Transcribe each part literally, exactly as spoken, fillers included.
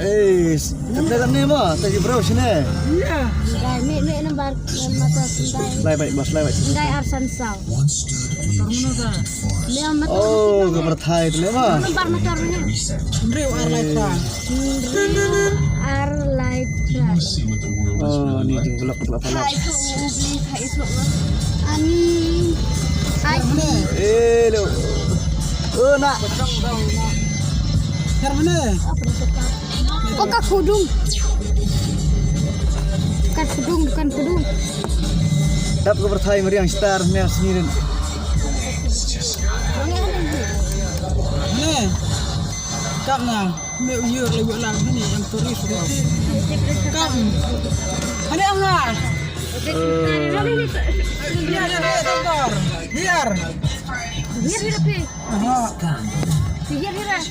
Eh, kata kan ni ma, tadi bro sini. Iya. Dai, me, me number, number satu, dai. Lai baik, bos, lai baik. Dai arsan saw. Me motor. Oh, ka pyrthai tu le ma. Number motor ni. Hynriew ar lai phra. Hynriew ar lai phra. Oh, ni jingblok, blok, blok. Hai, tu, beli, hai, tu. Ani. Hai. Eh, lo. Oh, nak. Kar mana? Oh, ka khudung. Bukan khudung, bukan khudung. Dap ka pyrthai mariang star, mea snirin. Ni. Kap na. Me uyu le wala ni em turis. Kap. Ani anga. Hiar, hiar, hiar, doktor. Hiar. Hiar, hiar, pi. Aha. Hiar, hiar.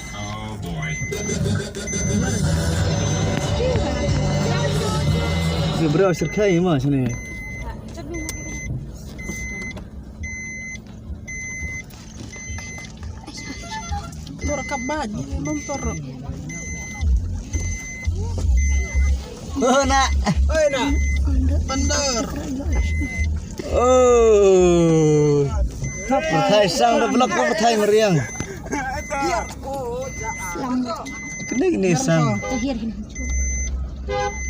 Ni bro, sirkai ma sini. Tor kap bad, ni mom tor. Oh, nak. Oi, nak. Pandar. Oh. Pyrthai sang da blok ko pyrthai mariang. Kene kene sang.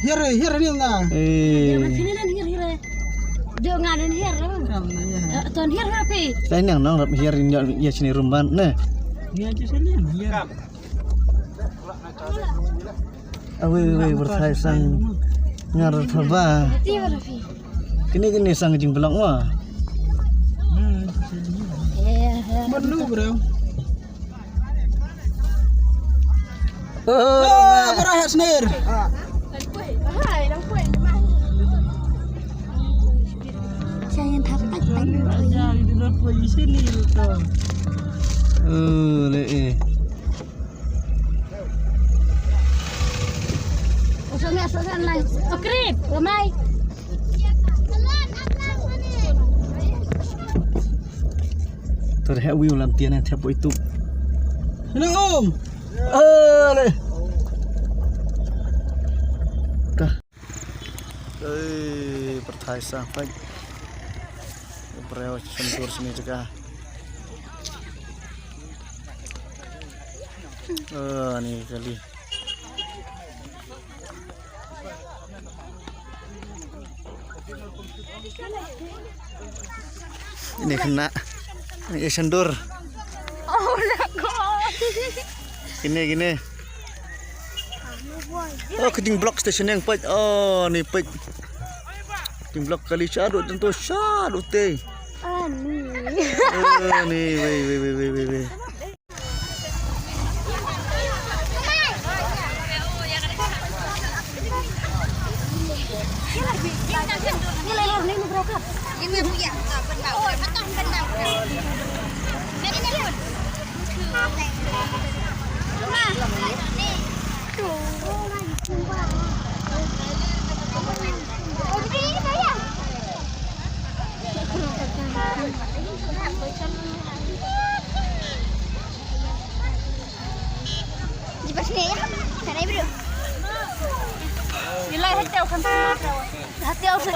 Hiar, hiar ni na. Eh. Sini nan hiar, hiar. Jo ngan nan hiar. Ton hiar, hiar pi. Lai nang nang rap hiar ni ya sini rumban ne. Hiar je sini hiar. Awe, awe, pyrthai sang ngar thaba. Kini kini sang jingblok ma. Perlu bro. Oh, bro, hat snare. Saya yang dapat. Oh, le eh. Usah ni, usah ni. Oh, krip, ramai. Ter hek wiu lam tian hek tep itu. Hello, Om. Ah, le. Tah. Ei, pyrthai sang pek. Breu shendur sini juga. Ah, ni kali. Ini kena. Ini shendur. Oh, nak kau. Kini, kini. Oh, ka jingblok station yang pek. Oh, ni pek. Jingblok kali shadow tentu shadow te. Ani. Eh, ni, wei, wei, wei, wei, wei, wei. Di pas ni ya. Sana ibu. Nilai hati aku kan. Hati aku.